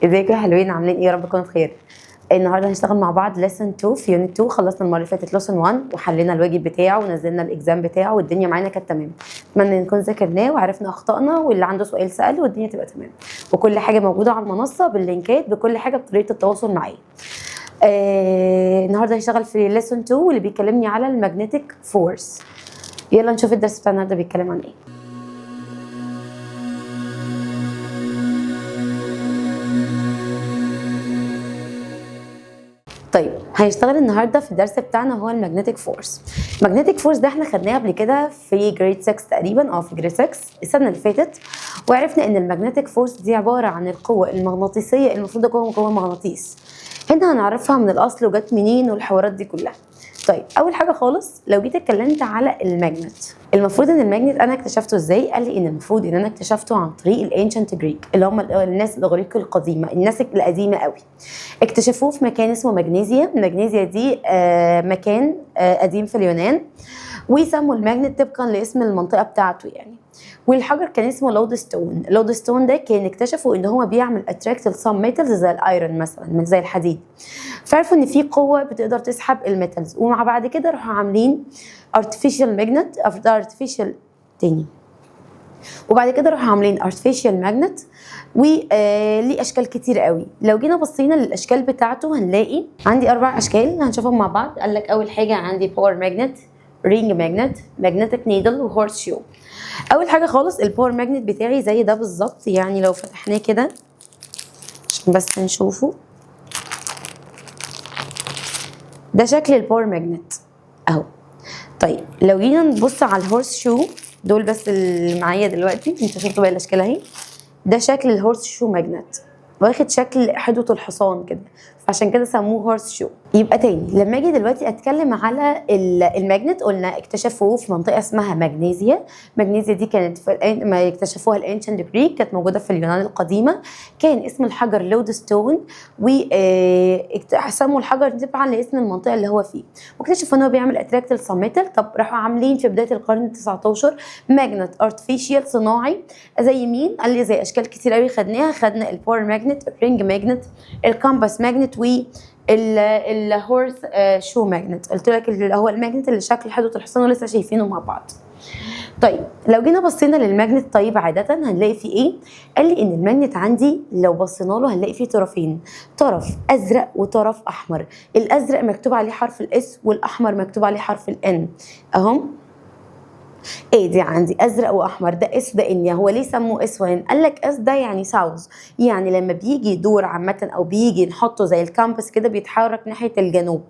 ازيكم يا حلوين؟ عاملين ايه؟ يا رب تكونوا بخير. النهارده هنشتغل مع بعض lesson 2 في unit 2. خلصنا المرة اللي فاتت lesson 1 وحلينا الواجب بتاعه ونزلنا ال exam بتاعه والدنيا معانا كانت تمام. اتمنى نكون ذاكرناه وعرفنا اخطائنا، واللي عنده سؤال سال والدنيا تبقى تمام، وكل حاجة موجودة على المنصة باللينكات بكل حاجة بطريقة التواصل معايا. النهارده هشتغل في lesson 2 واللي بيكلمني على ال magnetic force. يلا نشوف الدرس بتاع النهارده بيتكلم عن ايه. طيب هنشتغل النهارده في الدرس بتاعنا هو ال magnetic force. ال magnetic force ده احنا خدناه قبل كده في grade 6 تقريبا، او في grade 6 السنة اللي فاتت، وعرفنا ان ال magnetic force دي عبارة عن القوة المغناطيسيه المفروض تكون قوة مغناطيس. هنا هنعرفها من الاصل وجت منين والحوارات دي كلها. طيب اول حاجة خالص لو جيت اتكلمت على ال magnet، المفروض ان ال magnet انا اكتشفته ازاي؟ قال لي ان المفروض ان انا اكتشفته عن طريق ال ancient Greek اللي هم الناس الاغريق القديمة، الناس القديمة قوي. اكتشفوه في مكان اسمه ماجنيزيا. ماجنيزيا دي مكان قديم في اليونان، وسموا ال magnet طبقا لاسم المنطقة بتاعته يعني. والحجر كان اسمه lodestone. lodestone ده كان اكتشفوا ان هو بيعمل attract ل some metals زي ال iron مثلا، زي الحديد. فعرفوا ان في قوة بتقدر تسحب ال metals، ومع بعد كده راحوا عاملين artificial magnet، artificial تاني، وبعد كده راحوا عاملين artificial magnet وليه اشكال كتير قوي. لو جينا بصينا للاشكال بتاعته هنلاقي عندي 4 اشكال هنشوفهم مع بعض. قال لك اول حاجة عندي bar magnet، ring magnet، magnetic needle، و horseshoe. اول حاجة خالص ال bar magnet بتاعي زي ده بالظبط، يعني لو فتحناه كده عشان بس نشوفه، ده شكل ال bar magnet اهو. طيب لو جينا نبص على ال horseshoe، دول بس اللي معايا دلوقتي، انتوا شفتوا بقى الاشكال اهي. ده شكل ال horseshoe magnet، واخد شكل حدوة الحصان كده، فعشان كده سموه horseshoe. يبقى تاني لما اجي دلوقتي اتكلم على ال magnet، قلنا اكتشفوه في منطقة اسمها ماجنيزيا. ماجنيزيا دي كانت في ما اكتشفوها ال ancient Greek، كانت موجودة في اليونان القديمة. كان اسم الحجر lodestone، وسموا الحجر تبعا لاسم المنطقة اللي هو فيه، واكتشفوا ان هو بيعمل attract ل some metal. طب راحوا عاملين في بداية القرن ال19 magnet artificial صناعي زي مين؟ قال لي زي اشكال كتير قوي خدناها، خدنا ال bar magnet، ال ring magnet، ال compass magnet، و ال horseshoe magnet. قلت لك اللي هو ال magnet اللي شكل حدوة الحصان ولسه شايفينه مع بعض. طيب لو جينا بصينا لل magnet، طيب عادة هنلاقي فيه ايه؟ قال لي ان ال magnet عندي لو بصينا له هنلاقي فيه طرفين، طرف ازرق وطرف احمر. الازرق مكتوب عليه حرف ال S والاحمر مكتوب عليه حرف ال N اهم. ايه دي عندي ازرق واحمر، ده S ده N. هو ليه سموه S و N؟ قال لك S ده يعني south، يعني لما بيجي يدور عامة او بيجي نحطه زي ال compass كده بيتحرك ناحية الجنوب،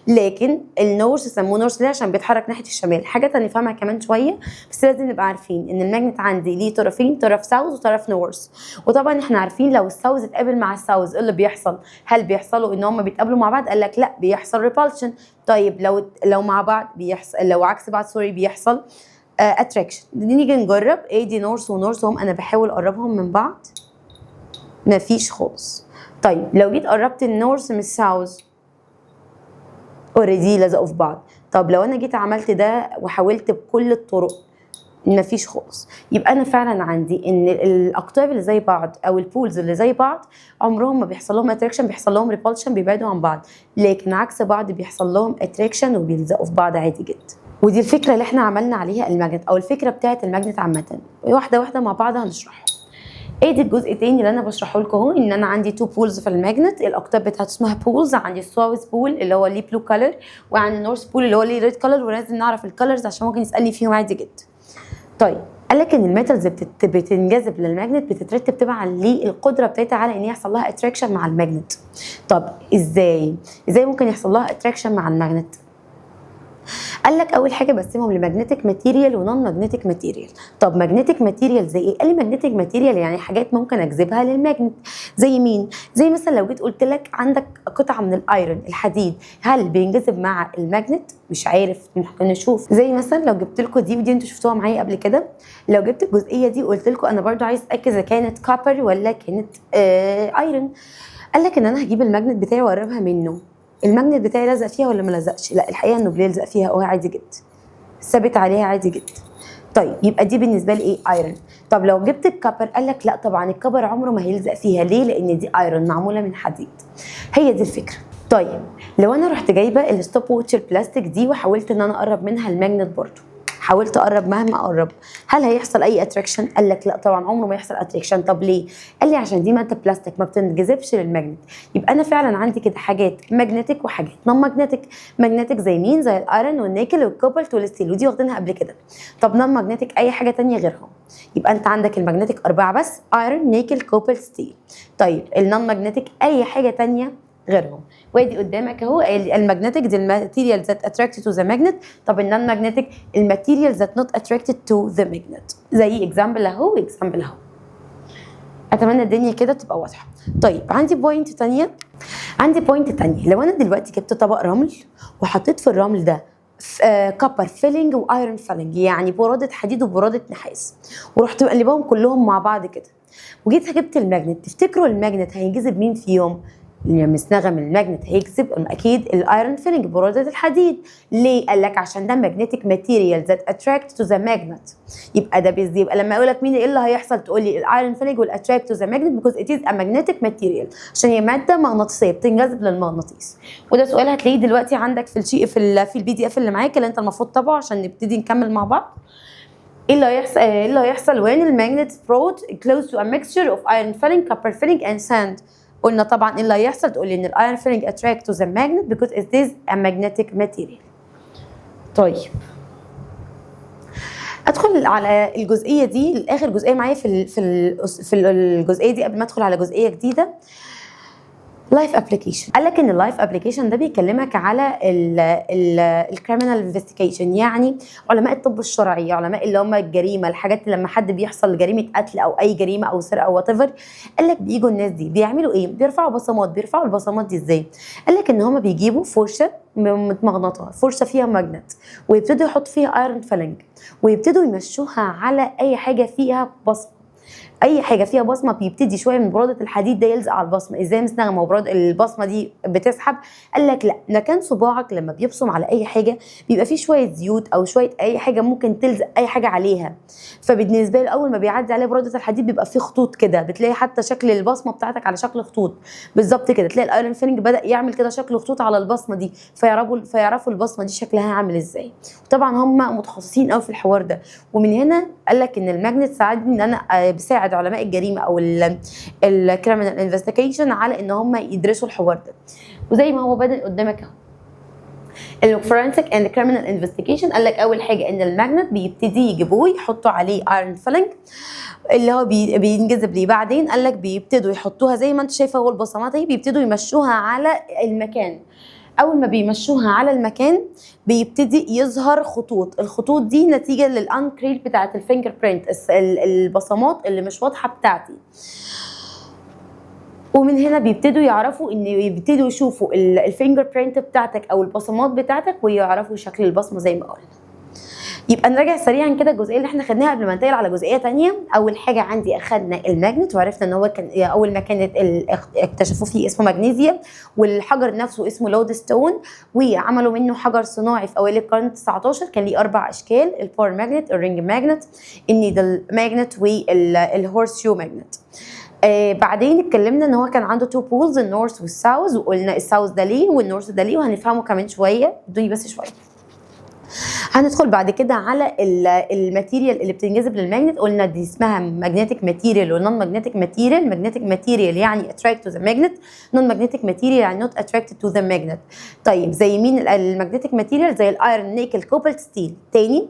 لكن ال north سموه north ليه؟ عشان بيتحرك ناحية الشمال. حاجة هنفهمها كمان شوية، بس لازم نبقى عارفين ان ال magnet عندي ليه طرفين، طرف south وطرف north. وطبعا احنا عارفين لو ال south اتقابل مع ال south ايه اللي بيحصل؟ هل بيحصلوا ان هم بيتقابلوا مع بعض؟ قال لك لا، بيحصل repulsion. طيب لو مع بعض بيحصل، لو عكس بعض sorry بيحصل attraction. نيجي نجرب ايه دي north و north هم، انا بحاول اقربهم من بعض مفيش خالص. طيب لو جيت قربت ال north من ال south already لزقوا في بعض. طب لو انا جيت عملت ده وحاولت بكل الطرق مفيش خالص. يبقى انا فعلا عندي ان الاقطاب اللي زي بعض او ال poles اللي زي بعض عمرهم ما بيحصل لهم attraction، بيحصل لهم repulsion، بيبعدوا عن بعض، لكن عكس بعض بيحصل لهم attraction وبيلزقوا في بعض عادي جدا. ودي الفكرة اللي احنا عملنا عليها ال magnet، او الفكرة بتاعه ال magnet عامة. واحدة واحدة مع بعض هنشرحها. ايه دي الجزء التاني اللي انا بشرحه لكم اهو، ان انا عندي two poles في ال magnet، الاقطاب بتاعته اسمها poles. عندي ال south pole اللي هو ليه blue color، وعندي ال north pole اللي هو ليه red color، ولازم نعرف ال colors عشان ممكن يسالني فيهم عادي جدا. طيب قال لك ان ال metals بتنجذب لل magnet بتترتب تبعا للقدرة بتاعتها على ان يحصل لها attraction مع ال magnet. طب ازاي ممكن يحصل لها attraction مع ال magnet؟ قال لك اول حاجة بقسمهم ل magnetic material و non magnetic material. طب magnetic material زي ايه؟ قال لي magnetic material يعني حاجات ممكن اجذبها لل magnet. زي مين؟ زي مثلا لو جيت قلت لك عندك قطعه من ال iron الحديد، هل بينجذب مع ال magnet؟ مش عارف، ممكن نشوف. زي مثلا لو جبت لكم دي، ودي انتوا شفتوها معايا قبل كده، لو جبت الجزئية دي وقلت لكم انا برضو عايز اتاكد اذا كانت copper ولا كانت iron، قال لك ان انا هجيب ال magnet بتاعي واقربها منه. ال magnet بتاعي لزق فيها ولا ما لزقش؟ لا، الحقيقة انه بيلزق فيها اهو عادي جدا، ثابت عليها عادي جدا. طيب طيب يبقى دي بالنسبة لي ايه؟ iron. طب لو جبت ال copper؟ قال لك لا طبعا، ال copper عمره ما هيلزق فيها. ليه؟ لان دي iron معمولة من حديد. هي دي الفكره. طيب لو انا رحت جايبه ال stopwatch البلاستيك دي وحاولت ان انا اقرب منها ال magnet، برضو حاولت اقرب، مهما اقرب هل هيحصل اي attraction؟ قال لك لا طبعا، عمره ما يحصل attraction. طب ليه؟ قال لي عشان دي مادة بلاستيك ما بتنجذبش لل magnet. يبقى انا فعلا عندي كده حاجات magnetic وحاجات non magnetic. magnetic زي مين؟ زي ال iron وال nickel وال cobalt وال steel، ودي واخدينها قبل كده. طب non magnetic اي حاجة تانية غيرهم. يبقى انت عندك ال magnetic اربعة بس: iron، nickel، cobalt، steel. طيب ال non magnetic اي حاجة تانية غيرهم. وادي قدامك اهو، ال magnetic دي ال material that attracted to the magnet. طب ال non magnetic ال material that not attracted to the magnet، زي example اهو، example اهو. اتمنى الدنيا كده تبقى واضحه. طيب عندي point تانية، عندي point تانية. لو انا دلوقتي جبت طبق رمل وحطيت في الرمل ده copper filing و iron filing، يعني برادة حديد وبرادة نحاس، ورحت مقلباهم كلهم مع بعض كده وجيت جبت ال magnet، تفتكروا ال magnet هينجذب مين فيهم؟ يا مس نغم، ال magnet هيجذب اكيد ال iron filing، برادة الحديد. ليه؟ قال لك عشان ده magnetic material that attract to the magnet. يبقى ده بيز، يبقى لما اقول لك مين، ايه اللي هيحصل، تقول لي ال iron filing will attract to the magnet because it is a magnetic material، عشان هي مادة مغناطيسيه بتنجذب للمغناطيس. وده سؤال هتلاقيه دلوقتي عندك في الشيء في ال PDF اللي معاك، اللي انت المفروض طبعه عشان نبتدي نكمل مع بعض. ايه اللي هيحصل؟ ايه اللي هيحصل when ال magnet brought close to a mixture of iron filing، copper filing and sand؟ قلنا طبعا ايه اللي هيحصل؟ تقول لي ان ال iron filing attract to the magnet because it is a magnetic material. طيب ادخل على الجزئية دي، اخر جزئية معايا في الجزئية دي قبل ما ادخل على جزئية جديده، life application. قال لك ان ال life application ده بيكلمك على ال criminal investigation، يعني علماء الطب الشرعي، علماء اللي هم الجريمه، الحاجات اللي لما حد بيحصل جريمة قتل او اي جريمة او سرقه او whatever. قال لك بيجوا الناس دي بيعملوا ايه؟ بيرفعوا بصمات. بيرفعوا البصمات دي ازاي؟ قال لك ان هم بيجيبوا فرشه متمغنطه، فرشه فيها magnet، ويبتدوا يحطوا فيها iron filing ويبتدوا يمشوها على اي حاجة فيها بصمه. اي حاجة فيها بصمة بيبتدي شوية من براده الحديد ده يلزق على البصمه. ازاي مس نغمة وبراد البصمة دي بتسحب؟ قال لك لا، مكان صباعك لما بيبصم على اي حاجة بيبقى فيه شوية زيوت او شوية اي حاجة ممكن تلزق اي حاجة عليها. فبالنسبه له اول ما بيعدي عليه براده الحديد بيبقى فيه خطوط كده، بتلاقي حتى شكل البصمة بتاعتك على شكل خطوط بالظبط كده. تلاقي ال iron filing بدا يعمل كده شكل خطوط على البصمة دي، فيعرفوا البصمة دي شكلها عامل ازاي. طبعا هم متخصصين قوي في الحوار ده. ومن هنا قال لك ان ال magnet ساعدني ان انا بساعد علماء الجريمة او ال criminal investigation على ان هم يدرسوا الحوار ده. وزي ما هو بادئ قدامك اهو، ال forensic and criminal investigation. قال لك اول حاجة ان ال magnet بيبتدي يجيبوه يحطوا عليه iron filing اللي هو بينجذب ليه. بعدين قال لك بيبتدوا يحطوها زي ما انت شايفه هو البصمات اهي، بيبتدوا يمشوها على المكان. اول ما بيمشوها على المكان بيبتدي يظهر خطوط. الخطوط دي نتيجة لل unclear بتاعه ال fingerprint، البصمات اللي مش واضحة بتاعتي. ومن هنا بيبتدوا يعرفوا ان يبتدوا يشوفوا ال fingerprint بتاعتك او البصمات بتاعتك ويعرفوا شكل البصمة زي ما قلنا. يبقى نراجع سريعا كده الجزئية اللي احنا خدناها قبل ما ننتقل على جزئية تانية. اول حاجة عندي اخدنا ال magnet، وعرفنا ان هو كان اول ما كانت اكتشفوه فيه اسمه مغنيسيا، والحجر نفسه اسمه lodestone، وعملوا منه حجر صناعي في اوائل القرن 19. كان ليه اربع اشكال: ال bar magnet، ال ring magnet، ال needle magnet، وال horseshoe magnet. بعدين اتكلمنا ان هو كان عنده two poles، ال north وال south، وقلنا ال south ده ليه وال north ده ليه، وهنفهمه كمان شويه، ادوني بس شويه. هندخل بعد كده على ال material اللي بتنجذب لل magnet. قلنا دي اسمها magnetic material و non magnetic material. magnetic material يعني attract to the magnet، non magnetic material يعني not attracted to the magnet. طيب زي مين ال magnetic material؟ زي ال iron، nickel، cobalt، steel. تاني: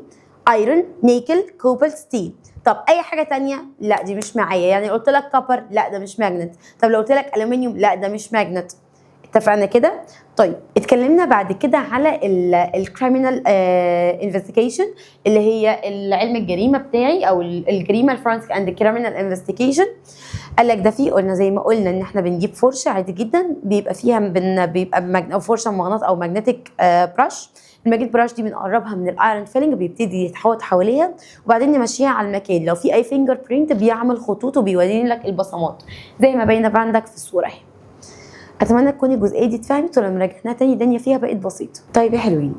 iron، nickel، cobalt، steel. طب اي حاجة تانية؟ لا، دي مش معايا. يعني قلت لك copper، لا ده مش magnet. طب لو قلت لك الومنيوم، لا ده مش magnet. اتفقنا كده؟ طيب اتكلمنا بعد كده على ال criminal investigation اللي هي علم الجريمة بتاعي او الجريمه، ال forensic and criminal investigation. قال لك ده فيه، قلنا زي ما قلنا ان احنا بنجيب فرشه عادي جدا بيبقى فيها بيبقى او فرشه مغناطيس او magnetic brush. ال magnet brush دي بنقربها من ال iron filing، بيبتدي يتحوط حواليها، وبعدين نمشيها على المكان. لو في اي fingerprint بيعمل خطوط وبيوريني لك البصمات زي ما باينة عندك في الصورة اهي. اتمنى تكون الجزئية دي اتفهمت، ولما رجعناها تاني الدنيا فيها بقت بسيطه. طيب يا حلوين،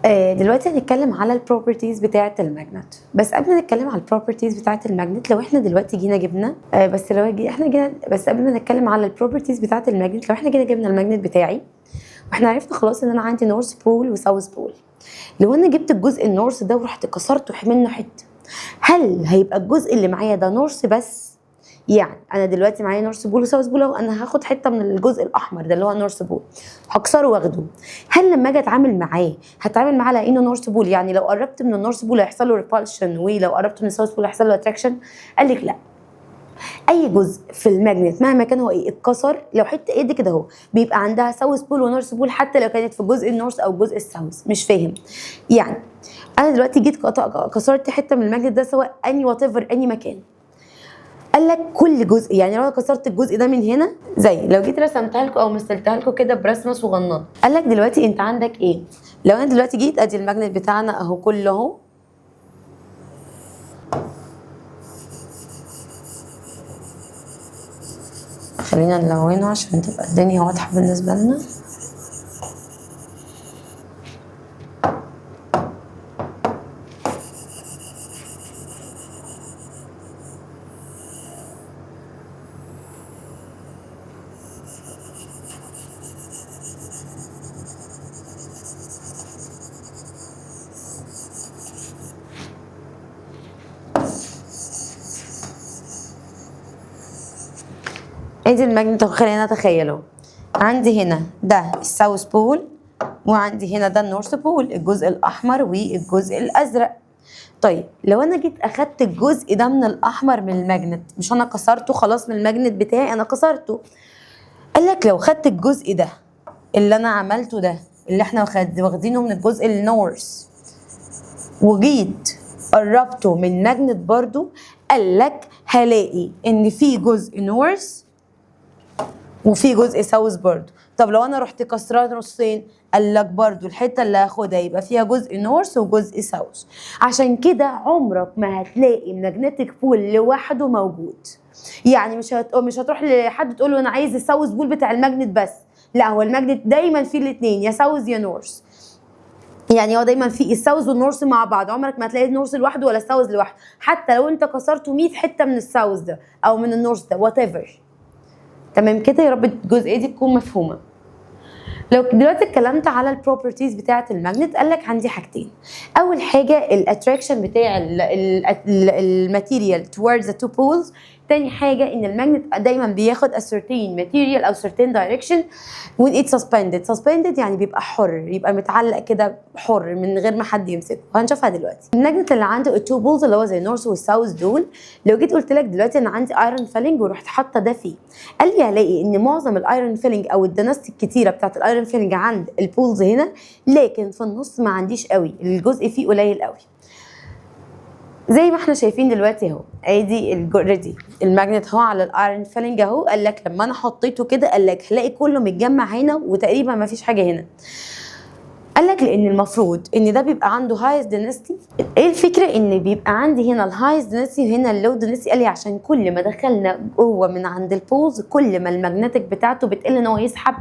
دلوقتي هنتكلم على ال properties بتاعه ال magnet. بس قبل ما نتكلم على ال properties بتاعه ال magnet، لو احنا دلوقتي جينا جبنا بس لو جي احنا جينا بس قبل ما نتكلم على ال properties بتاعه ال magnet، لو احنا جينا جبنا ال magnet بتاعي واحنا عرفنا خلاص ان انا عندي north pole و south pole، لو انا جبت الجزء ال north ده ورحت كسرته منه حته، هل هيبقى الجزء اللي معايا ده north بس؟ يعني انا دلوقتي معايا north pole و south pole، انا هاخد حتة من الجزء الاحمر ده اللي هو north pole، هكسره واخده. هل لما اجي اتعامل معاه هتعامل معاه على انه north pole؟ يعني لو قربت من ال north pole هيحصل له repulsion، ولو قربت من ال south pole هيحصل له attraction؟ قال لك لا، اي جزء في ال magnet مهما كان هو ايه اتكسر، لو حتة ايد كده اهو بيبقى عندها south pole و north pole، حتى لو كانت في جزء ال north او جزء ال south. مش فاهم؟ يعني انا دلوقتي جيت كسرت حتة من ال magnet ده، سواء any whatever any مكان، قال لك كل جزء، يعني لو انا كسرت الجزء ده من هنا، زي لو جيت رسمتها لكم او مثلتها لكم كده برسمه صغننه، قال لك دلوقتي انت عندك ايه؟ لو انا دلوقتي جيت ادي ال magnet بتاعنا اهو كله اهو، خلينا نلونه عشان تبقى الدنيا واضحة بالنسبة لنا. ادي ال magnet اهو، خلينا نتخيله. عندي هنا ده ال south pole، وعندي هنا ده ال north pole، الجزء الاحمر والجزء الازرق. طيب لو انا جيت اخدت الجزء ده من الاحمر من ال magnet، مش انا كسرته خلاص من ال magnet بتاعي، انا كسرته. قال لك لو خدت الجزء ده اللي انا عملته ده، اللي احنا واخدينه من الجزء ال north، وجيت قربته من magnet برضو، قال لك هلاقي ان في جزء north وفي جزء south برضو. طب لو انا رحت كسرها نصين، قال لك برضو الحتة اللي هاخدها يبقى فيها جزء north وجزء south. عشان كده عمرك ما هتلاقي magnetic pole لوحده موجود. يعني مش هتروح لحد تقول له انا عايز ال south pole بتاع ال magnet بس، لا، هو ال magnet دايما فيه الاثنين، يا south يا north. يعني هو دايما في ال south وال north مع بعض، عمرك ما هتلاقي ال north لوحده ولا ال south لوحده، حتى لو انت كسرته 100 حتة من ال south ده او من ال north ده whatever. تمام كده؟ يا رب الجزئية دي تكون مفهومه. لو دلوقتي اتكلمت على ال properties بتاعه ال magnet، قال لك عندي حاجتين. اول حاجة ال attraction بتاع ال material towards the two poles. تاني حاجة ان ال magnet دايما بياخد a certain material او certain direction when it's suspended. suspended يعني بيبقى حر، يبقى متعلق كده حر من غير ما حد يمسكه، وهنشوفها دلوقتي. ال magnet اللي عنده ال two poles اللي هو زي ال north وال south دول، لو جيت قلت لك دلوقتي انا عندي iron filing ورحت حاطه ده فيه، قال لي هلاقي ان معظم ال iron filing او ال density الكتيرة بتاعت ال iron filing عند ال poles هنا، لكن في النص ما عنديش قوي، الجزء فيه قليل قوي. زي ما احنا شايفين دلوقتي اهو، ادي already ال magnet اهو على ال iron filing اهو. قال لك لما انا حطيته كده قال لك هلاقي كله متجمع هنا وتقريبا ما فيش حاجة هنا. قال لك لان المفروض ان ده بيبقى عنده highest density. ايه الفكرة ان بيبقى عندي هنا ال highest density وهنا ال low density؟ قال لي عشان كل ما دخلنا جوه من عند ال poles كل ما ال magnetic بتاعته بتقل ان هو يسحب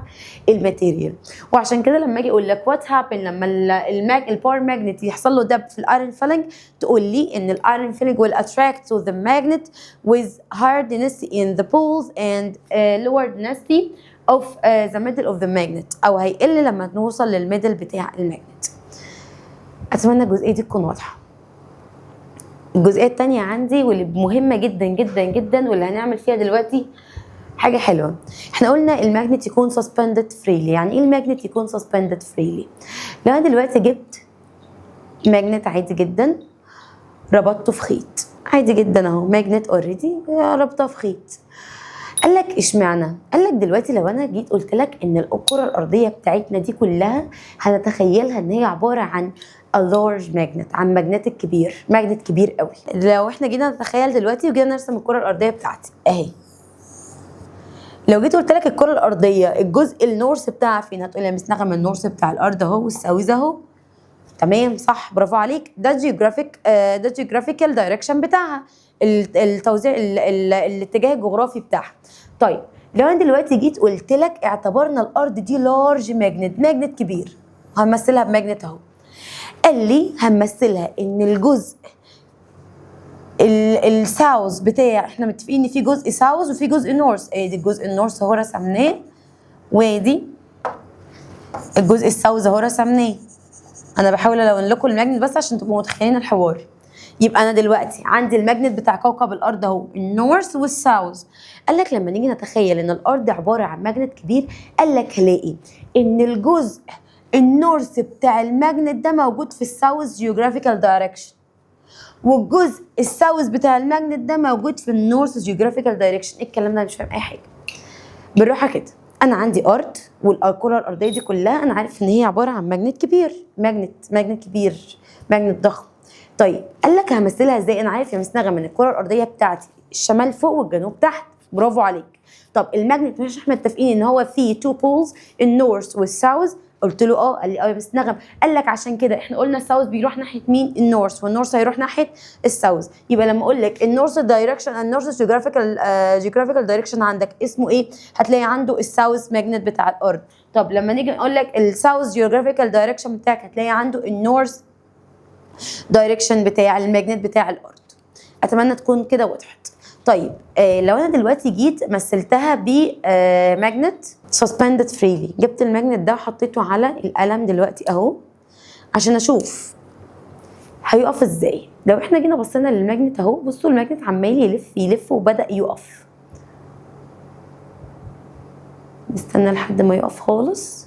ال material. وعشان كده لما اجي اقول لك what happen لما ال bar magnet يحصل له dip في ال iron filing، تقول لي ان ال iron filing will attract to the magnet with higher density in the poles and lower density of the middle of the magnet، او هيقل لما نوصل لل middle بتاع ال magnet. اتمنى الجزئية دي تكون واضحة. الجزئية الثانية عندي واللي مهمة جدا جدا جدا واللي هنعمل فيها دلوقتي حاجة حلوة. احنا قلنا ال magnet يكون suspended freely. يعني ايه ال magnet يكون suspended freely؟ لو انا دلوقتي جبت magnet عادي جدا ربطته في خيط عادي جدا اهو، magnet already ربطه في خيط. قال لك اشمعنى؟ قال لك دلوقتي لو انا جيت قلت لك ان الكره الارضية بتاعتنا دي كلها هنتخيلها ان هي عبارة عن a large magnet، عن magnetic كبير، magnet كبير قوي. لو احنا جينا نتخيل دلوقتي وجينا نرسم الكره الارضية بتاعتي اهي، لو جيت قلت لك الكره الارضية الجزء ال north بتاعها فين؟ هتقول لي يا مس نغم ال north بتاع الارض اهو وال south اهو. تمام صح، برافو عليك. ده geographic، ده geographical direction بتاعها، التوزيع الاتجاه الجغرافي بتاعها. طيب لو انا دلوقتي جيت قلت لك اعتبرنا الارض دي large magnet، magnet كبير، هنمثلها ب magnet اهو. قال لي هنمثلها ان الجزء ال south بتاع، احنا متفقين ان في جزء south وفي جزء north. ادي الجزء ال north اهو رسمناه، وادي الجزء ال south اهو رسمناه. انا بحاول الون لكم ال magnet بس عشان تبقوا متخيلين الحوار. يبقى انا دلوقتي عندي ال magnet بتاع كوكب الارض اهو، ال north وال south. قال لك لما نيجي نتخيل ان الارض عبارة عن magnet كبير، قال لك هلاقي ان الجزء ال north بتاع ال magnet ده موجود في ال south geographical direction، والجزء ال south بتاع ال magnet ده موجود في ال north geographical direction. ايه الكلام ده؟ مش فاهم اي حاجه. بالراحة كده، انا عندي ارض، والكره الارضية دي كلها انا عارف ان هي عبارة عن magnet كبير، magnet كبير، magnet ضخم. طيب قال لك همثلها ازاي؟ انا عارف يا مس نغم ان الكره الارضية بتاعتي الشمال فوق والجنوب تحت. برافو عليك. طب ال magnet مش احنا متفقين ان هو فيه two poles، ال north وال south؟ قلت له اه. قال لي اه يا مس نغم. قال لك عشان كده احنا قلنا ال south بيروح ناحية مين؟ ال north، وال north هيروح ناحية ال south. يبقى لما اقول لك ال north direction، ال north geographical direction عندك اسمه ايه؟ هتلاقي عنده ال south magnet بتاع الارض. طب لما نيجي نقول لك ال south geographical direction بتاعك، هتلاقي عنده ال north direction بتاع ال magnet بتاع الارض. اتمنى تكون كده وضحت. طيب لو انا دلوقتي جيت مثلتها ب magnet suspended freely، جبت ال magnet ده وحطيته على القلم دلوقتي اهو عشان اشوف هيقف ازاي. لو احنا جينا بصينا لل magnet اهو، بصوا ال magnet عمال يلف يلف وبدأ يقف. نستنى لحد ما يقف خالص.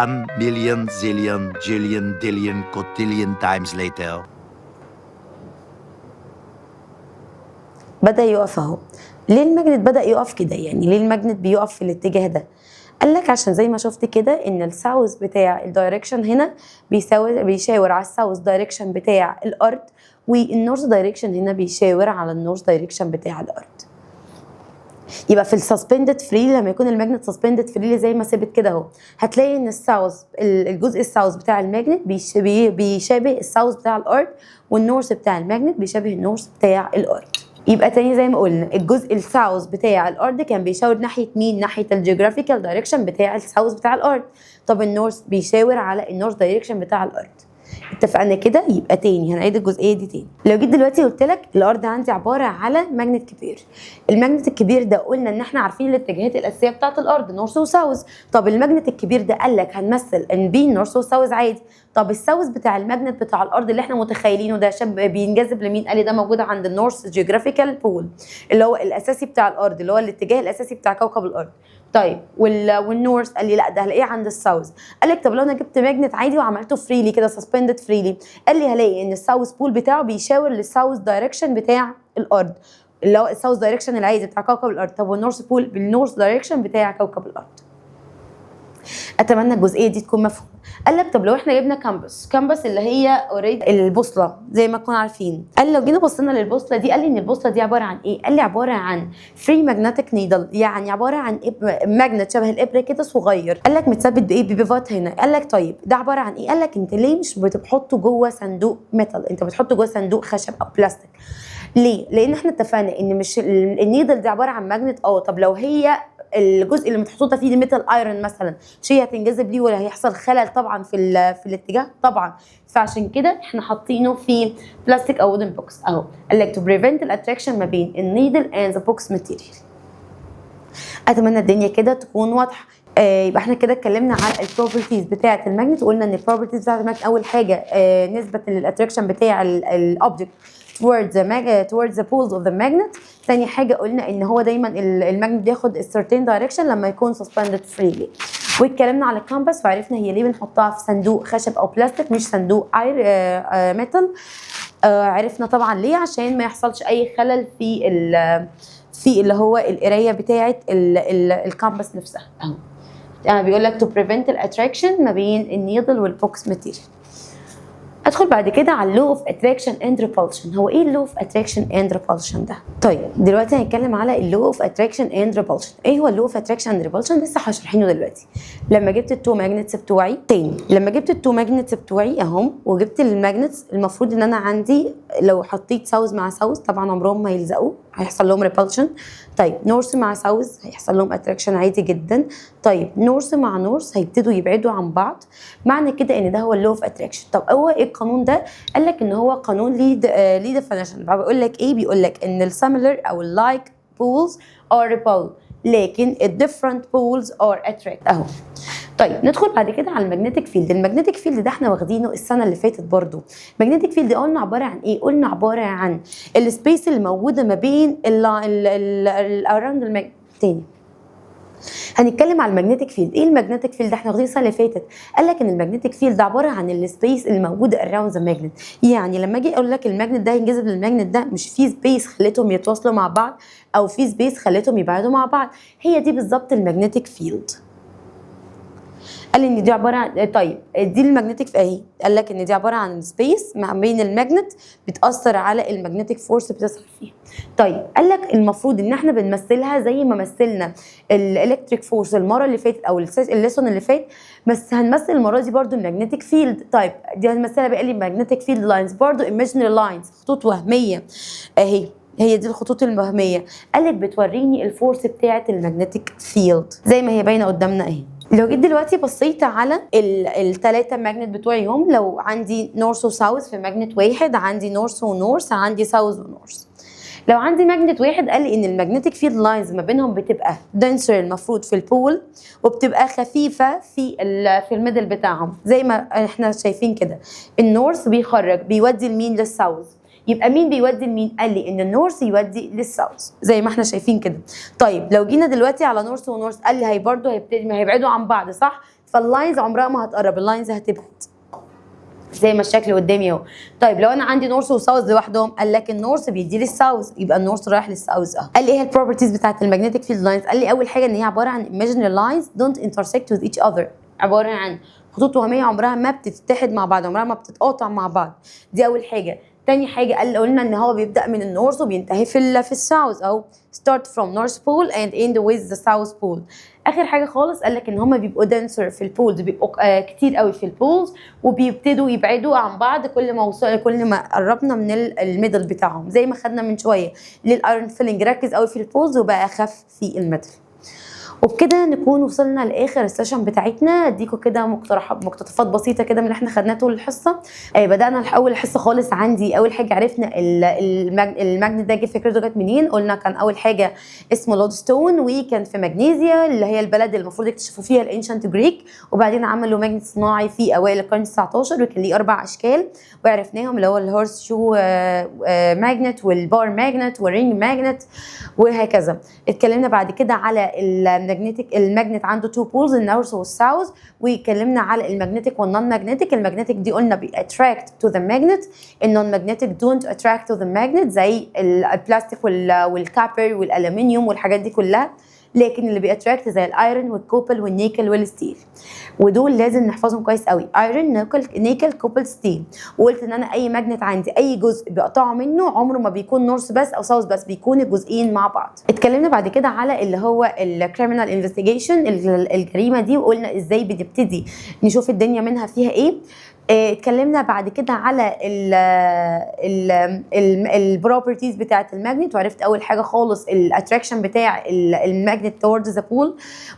One million zillion jillion dillion cotillion times later. بدأ يقف اهو. ليه ال magnet بدأ يقف كده؟ يعني ليه ال magnet بيقف في الاتجاه ده؟ قال لك عشان زي ما شفت كده ان ال south بتاع ال direction هنا بيشاور على ال south direction بتاع الارض، وال north direction هنا بيشاور على ال north direction بتاع الارض. يبقى في ال suspended free، لما يكون ال magnet suspended free زي ما ثبت كده اهو، هتلاقي ان ال south، الجزء ال south بتاع ال magnet بيشابه ال south بتاع الارض، وال north بتاع ال magnet بيشابه ال north بتاع الارض. يبقى تاني زي ما قلنا الجزء ال south بتاع الارض كان بيشاور ناحية مين؟ ناحية ال geographical direction بتاع ال south بتاع الارض. طب ال north بيشاور على ال north direction بتاع الارض. اتفقنا كده؟ يبقى تاني هنعيد الجزئية دي تاني. لو جيت دلوقتي قلت لك الارض عندي عبارة على magnet كبير، ال magnet الكبير ده قلنا ان احنا عارفين الاتجاهات الاساسية بتاعه الارض north و south. طب ال magnet الكبير ده قال لك هنمثل ان بي north و south عادي. طب ال south بتاع ال magnet بتاع الارض اللي احنا متخيلينه ده شاب بينجذب لمين؟ قال لي ده موجود عند ال north geographical pole اللي هو الاساسي بتاع الارض، اللي هو الاتجاه الاساسي بتاع كوكب الارض. طيب وال north قال لي لا ده هلاقيه عند ال south. قال لك طب لو انا جبت magnet عادي وعملته freely كده suspended freely، قال لي هلاقي ان ال south pole بتاعه بيشاور لل south direction بتاع الارض اللي هو ال south direction العادي بتاع كوكب الارض. طب وال north pole بال north direction بتاع كوكب الارض. اتمنى الجزئية دي تكون مفهومه. قال لك طب لو احنا جبنا compass، compass اللي هي already البوصلة زي ما كنا عارفين. قال لو جينا بصينا للبوصله دي، قال لي ان البوصلة دي عبارة عن ايه؟ قال لي عبارة عن free magnetic needle، يعني عبارة عن magnet شبه الابره كده صغير. قال لك متثبت بايه؟ ب pivot هنا. قال لك طيب ده عبارة عن ايه؟ قال لك انت ليه مش بتحطه جوه صندوق metal؟ انت بتحطه جوه صندوق خشب او بلاستيك. ليه؟ لان احنا اتفقنا ان مش ال needle دي عبارة عن magnet. طب لو هي الجزء اللي متحطوطه فيه دي metal iron مثلا، مش هي هتنجذب ليه ولا هيحصل خلل طبعا في الاتجاه طبعا. فعشان كده احنا حاطينه في بلاستيك او wooden box اهو. قال لك to prevent ال attraction ما بين ال needle and the box material. اتمنى الدنيا كده تكون واضحة. يبقى احنا كده اتكلمنا على ال properties بتاعه ال magnet، وقلنا ان ال properties بتاعه ال magnet اول حاجة نسبه لل attraction بتاع ال object towards the poles of the magnet. تاني حاجة قلنا ان هو دايما ال magnet بياخد a certain direction لما يكون suspended freely. واتكلمنا على ال compass وعرفنا هي ليه بنحطها في صندوق خشب او بلاستيك مش صندوق metal. عرفنا طبعا ليه، عشان ما يحصلش اي خلل في اللي هو القراية بتاعه ال compass نفسها اهو. يعني بيقول لك to prevent ال attraction ما بين ال needle وال box material. ادخل بعد كده على ال law of attraction and repulsion. هو ايه ال law of attraction and repulsion ده؟ طيب دلوقتي هنتكلم على ال law of attraction and repulsion. ايه هو ال law of attraction and repulsion؟ لسه هشرحينه دلوقتي. لما جبت ال two magnets بتوعي تاني، لما جبت ال two magnets بتوعي اهم وجبت ال magnets، المفروض ان انا عندي لو حطيت south مع south طبعا عمرهم ما يلزقوا. هيحصل لهم repulsion. طيب north مع south هيحصل لهم attraction عادي جدا. طيب north مع north هيبتدوا يبعدوا عن بعض. معنى كده ان ده هو ال law of attraction. طب هو ايه القانون ده؟ قال لك ان هو قانون ليه definition. بيقول لك ايه؟ بيقول لك ان ال similar او ال like poles are repel، لكن ال different poles are attract اهو. طيب ندخل بعد كده على ال magnetic field. ال magnetic field ده احنا واخدينه السنة اللي فاتت برضو. ال magnetic field قلنا عبارة عن ايه؟ قلنا عبارة عن ال space اللي موجودة ما بين ال ال around. تاني هنتكلم على ال magnetic field. ايه ال magnetic field؟ احنا واخدين السنة اللي فاتت. قال لك ان ال magnetic field ده عبارة عن ال space اللي موجودة around the magnet. يعني لما اجي اقول لك ال magnet ده ينجذب لل magnet ده، مش في space خلتهم يتواصلوا مع بعض او في space خلتهم يبعدوا مع بعض؟ هي دي بالظبط ال magnetic field. قال ان دي عبارة عن، طيب دي ال magnetic اهي. قال لك ان دي عبارة عن space ما بين ال magnet بتاثر على ال magnetic force بتظهر فيها. طيب قال لك المفروض ان احنا بنمثلها زي ما مثلنا ال electric force المرة اللي فاتت او ال lesson اللي فات، بس هنمثل المرة دي برضو ال magnetic field. طيب دي هنمثلها بقى لي magnetic field lines، برضو imaginary lines، خطوط وهمية اهي. هي دي الخطوط الوهميه. قال لك بتوريني ال force بتاعه ال magnetic field زي ما هي باينة قدامنا اهي. لو جيت دلوقتي بصيت على الثلاثة magnet بتوعي هم، لو عندي north و south في magnet واحد، عندي north و north، عندي south و north. لو عندي magnet واحد، قال لي ان ال magnetic field lines ما بينهم بتبقى denser المفروض في ال pole وبتبقى خفيفة في ال middle بتاعهم، زي ما احنا شايفين كده. ال north بيخرج بيودي لمين؟ لل south. يبقى مين بيودي لمين؟ قال لي ان ال north يودي لل south زي ما احنا شايفين كده. طيب لو جينا دلوقتي على north و north، قال لي هي برضه هيبتدي ما هيبعدوا عن بعض، صح؟ فال lines عمرها ما هتقرب، ال lines هتبعد زي ما الشكل قدامي اهو. طيب لو انا عندي north و south لوحدهم، قال لك ال north بيدي لل south، يبقى ال north رايح لل south اهو. قال لي ايه ال properties بتاعت ال magnetic field lines؟ قال لي اول حاجة ان هي عبارة عن imaginary lines don't intersect with each other، عبارة عن خطوط وهمية عمرها ما بتتحد مع بعض، عمرها ما بتتقاطع مع بعض. دي اول حاجه. تاني حاجة قال قلنا ان هو بيبدا من ال north وبينتهي في ال south او start from north pole and end with the south pole. اخر حاجة خالص قال لك ان هما بيبقوا denser في ال poles، بيبقوا كتير قوي في ال poles، وبيبتدوا يبعدوا عن بعض كل ما قربنا من ال middle بتاعهم، زي ما خدنا من شوية لل iron filing، ركز قوي في ال poles وبقى اخف في ال middle. وبكده نكون وصلنا لاخر ال session بتاعتنا. اديكوا كده مقترحات، مقتطفات بسيطة كده من اللي احنا خدناه طول الحصه. بدانا اول حصة خالص. عندي اول حاجة عرفنا ال magnet ده جه فكرته جت منين. قلنا كان اول حاجة اسمه lodestone، وكان في ماجنيزيا اللي هي البلد اللي المفروض اكتشفوا فيها ال ancient Greek، وبعدين عملوا magnet صناعي في اوائل القرن 19، وكان ليه اربع اشكال وعرفناهم، اللي هو ال horseshoe magnet وال bar magnet وال ring magnet وهكذا. اتكلمنا بعد كده على ال magnetic، ال magnet عنده two poles، ال north وال south. واتكلمنا على ال magnetic وال non magnetic. ال magnetic دي قلنا بي attract to the magnet، ال non magnetic don't attract to the magnet، زي البلاستيك وال copper والالومنيوم والحاجات دي كلها. لكن اللي بي attract زي ال iron وال cobalt وال nickel وال steel، ودول لازم نحفظهم كويس قوي: iron، nickel، nickel، cobalt، steel. وقلت ان انا اي magnet عندي اي جزء بيقطعه منه عمره ما بيكون north بس او south بس، بيكون الجزئين مع بعض. اتكلمنا بعد كده على اللي هو ال criminal investigation، الجريمة دي، وقلنا ازاي بنبتدي نشوف الدنيا منها فيها ايه. اتكلمنا بعد كده على ال properties بتاعه ال magnet، وعرفت اول حاجة خالص ال attraction بتاع ال magnet towards the pole،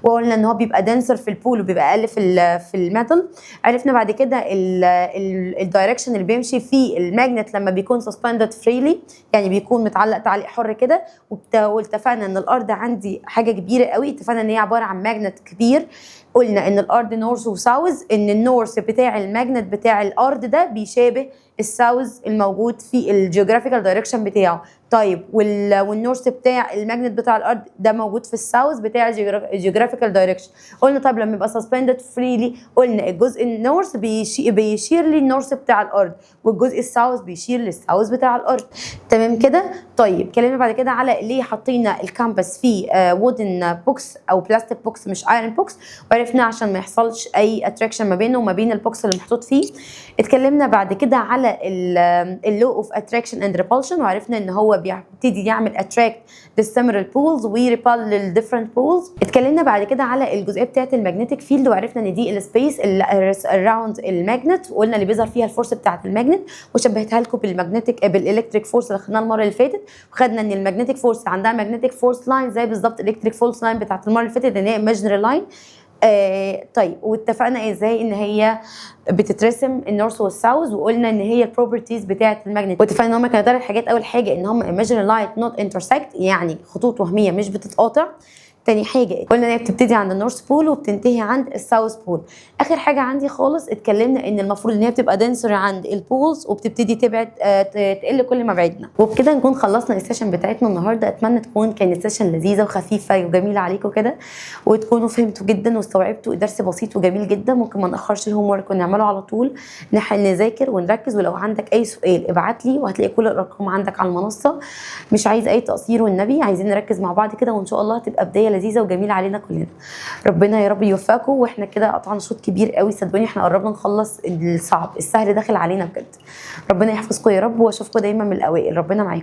وقلنا ان هو بيبقى denser في ال pole وبيبقى اقل في ال middle. عرفنا بعد كده ال direction اللي بيمشي فيه ال magnet لما بيكون suspended freely، يعني بيكون متعلق تعليق حر كده. واتفقنا ان الارض عندي حاجة كبيرة قوي، اتفقنا ان هي عبارة عن magnet كبير. قلنا ان الارض north و south، ان ال north بتاع ال magnet بتاع الارض ده بيشابه ال south الموجود في ال geographical direction بتاعه. طيب وال north بتاع ال magnet بتاع الارض ده موجود في ال south بتاع ال geographical direction. قلنا طيب لما يبقى suspended freely، قلنا الجزء ال north بيشير لل north بتاع الارض، والجزء ال south بيشير لل south بتاع الارض. تمام كده؟ طيب اتكلمنا بعد كده على ليه حطينا ال compass في wooden box او plastic box مش iron box، وعرفنا عشان ما يحصلش اي attraction ما بينه وما بين ال box اللي محطوط فيه. اتكلمنا بعد كده على ال law of attraction and repulsion، وعرفنا ان هو بيبتدي يعمل attract لل similar poles و repel لل different poles. اتكلمنا بعد كده على الجزئية بتاعه ال magnetic field، وعرفنا ان دي ال space around ال magnet، وقلنا اللي بيظهر فيها ال force بتاعه ال magnet، وشبهتها لكم بال magnetic بال electric force اللي خدناها المرة اللي فاتت. وخدنا ان ال magnetic force عندها magnetic force line زي بالظبط ال electric force line بتاعت المرة اللي فاتت، ان هي imaginary line. طيب، واتفقنا ازاي ان هي بتترسم ال north وال south، وقلنا ان هي ال properties بتاعه ال magnet. واتفقنا ان هم كانوا ثلاث حاجات: اول حاجة ان هم imaginary line not intersect، يعني خطوط وهمية مش بتتقاطع. تاني حاجة قلنا ان هي بتبتدي عند ال north pole وبتنتهي عند ال south pole. اخر حاجة عندي خالص، اتكلمنا ان المفروض ان هي بتبقى denser عند ال poles وبتبتدي تبعد تقل كل ما بعدنا. وبكده نكون خلصنا ال session بتاعتنا النهارده. اتمنى تكون كانت session لذيذة وخفيفة وجميلة عليكم كده، وتكونوا فهمتوا جدا واستوعبتوا. درس بسيط وجميل جدا. ممكن ما ناخرش ال homework ونعمله على طول، نحن نذاكر ونركز. ولو عندك اي سؤال ابعت لي، وهتلاقي كل الارقام عندك على المنصه. مش عايز اي تقصير والنبي، عايزين نركز مع بعض كده، وان شاء الله تبقى بداية لذيذة وجميلة علينا كلنا. ربنا يا رب يوفقكم. واحنا كده قطعنا شوط كبير قوي، صدقوني احنا قربنا نخلص الصعب، السهل داخل علينا بجد. ربنا يحفظكم يا رب، واشوفكم دايما من الاوائل. ربنا معاكم.